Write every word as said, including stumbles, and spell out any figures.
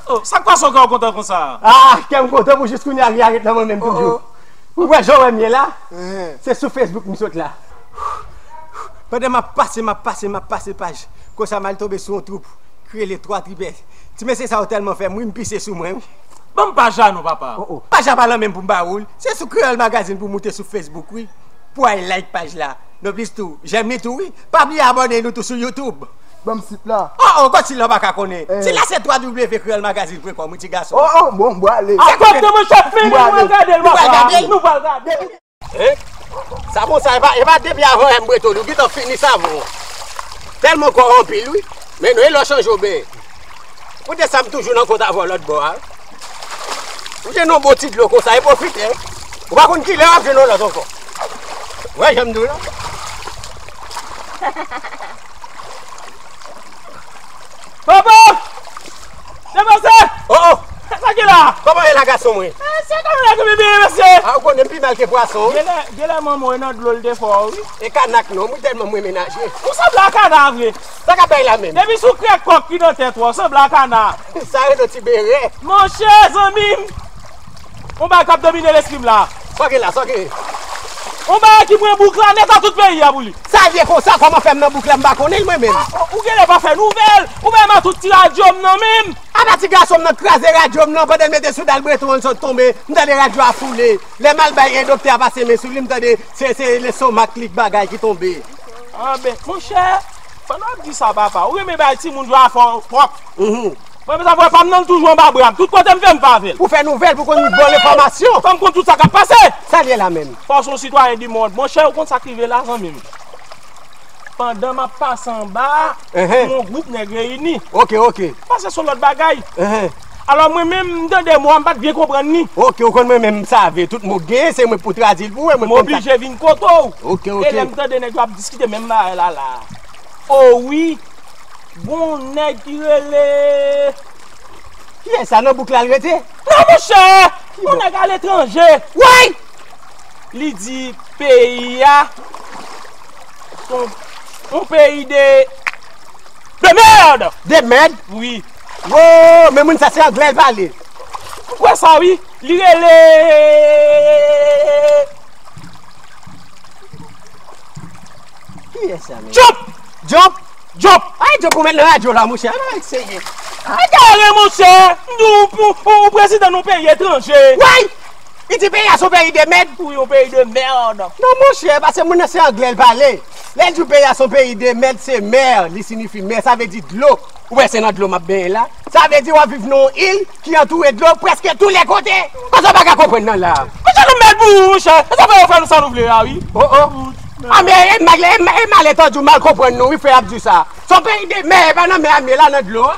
Oh, sa k pase w kè w kontan konsa? Ah, kè m kontan pou jis kounye a li arete nan mwen menm toujou. Ou wè jan w wè m ye la? Se sou Facebook m sot la. Pandan m ap pase, m ap pase, m ap pase paj, konsa m al tonbe sou yon twoup ki rele Twa Tripè. Ti mesye sa yo tèlman fè m ri, m pise sou mwen wi. Ban m paj la non, papa. Oh, oh. Paj la pa lan menm pou m ba ou l. Se sou Kreyòl Magazine pou w moute sou Facebook wi. Pou w al like paj la. Nonplis tou, jèm li tou wi. Pa bliye abòne nou tou sou YouTube. Ban m sit la. Oh, oh, kot sit la w pa ka konnen. Sit la se twa w w w kreyòl magazine pwen kòm wi ti gason. Oh, oh, bon, m prale. Akote mwen chèf, men nou pral gade l, papa. Nou pral gade l. Hein? Savon sa, e pa, e pa depi avan yè m breto li, ou gentan fini savon. Tèlman kò anpil wi. Men non, e lè w chanje w benyen. Poutèt sa m toujou nan kont avè w lòt bò a. Ou jwenn yon bon ti dlo konsa, e pwofite. Ou pa konn kilè w ap jwenn yon lòt ankò. Ou wè jan m di w la? Papa! Depanse! Oh, oh! Sa ki la? Kòman ye la, gason mwen? Eh, se kòman la ki bebe, mesye? Ah, ou konnen m pi mal ke pwason. Genlè, genlè manman w nan dlo l te fè w, wi. E kanak non, mwen tèlman mwen menaje. Ou sanble a kana vre. Sa k ap bay la menm? Depi sou krèk kòk ki nan tèt ou, ou sanble a kana. Sa rele ti berè. Monchè, zanmi m! Yon bagay k ap domine lespri m la. Sa w gen la, sa w gen? Yon bagay ki pran bouk la nèt a tout peyi a pou li. Sa l ye konsa, kòman fè m nan bouk la, m pa konnen l mwen menm. Ah, ou genlè pa fè nouvèl, ou menm a tout ti radyo m nan men m. Apa ti gason m nan kraze radyo m nan pandan l mete sou dal breton an, l sot tonbe, m tande radyo a foule. Lè m al bay e doktè a pase men sou li, m tande se, se lestomak li k bagay ki tonbe. Anben, monchè, pandan w ap di sa, papa, ou renmen bay timoun jwe afè w pwòp. Mhm. Mwen, sa fè pa m nan toujou anba bra m. Tout kote m fè, m pa avè l. Pou fè nouvèl, pou konn bon enfòmasyon. Fò m konn tout sa k ap pase. Sa l ye la menm? Fò w se yon sitwayen di mond. Monchè, ou konn sa k rive la, zanmi m? Pandan m ap pase anba a, yon gwoup nèg reyini. Ok, ok. Pase se yon lòt bagay. Alò, mwen menm, m tande mo a, m pa t byen konprann li. Ok, ou konn mwen menm, m save. Tout mo k genyen, se mwen pou tradui l pou ou, e mwen konn sa. M oblije vin kote w. Ok, ok. E lè m tande nèg yo ap diskite menm bagay la, la. O wi, gon nèg ki rele. Kiyès sa nan bouk la l rete? Non, monchè! Yon nèg aletranje. Way! Li di peyi a se yon, yon peyi de, de mèd! De mèd? Wi. Wo, men moun sa se anglè l pale. M kwè sa, wi. Li rele. Kiyès sa menm? Jump! Jump! Jump! Ay, Jump, ou met nan radyo la, monchè. Ala nèg serye. Ay, kare, monchè! M di w, ou, ou prezidan yon peyi etranje. Way! Li di peyi a se yon peyi de mèd. Wi, yon peyi de mèd. Non, monchè, paske moun nan se anglè l pale. Lè l di w peyi a se yon peyi de mèd, se mè, li siyifi mè, sa vle di dlo. Ou wè se nan dlo m ap benyen la. Sa vle di w ap viv nan yon il ki antoure dlo prèske tou lè kote. Konsa w pa ka konprann nan la. Monchè, nou mèt pou ou, monchè. E sa fè yo fè nou sa nou vle a, wi. Oh, oh. A, men e mal, e mal, e mal entandi w mal konprann nou, wi, frè ap di sa. Se yon peyi de mè, e pa nan mè a m ye la, nan dlo a.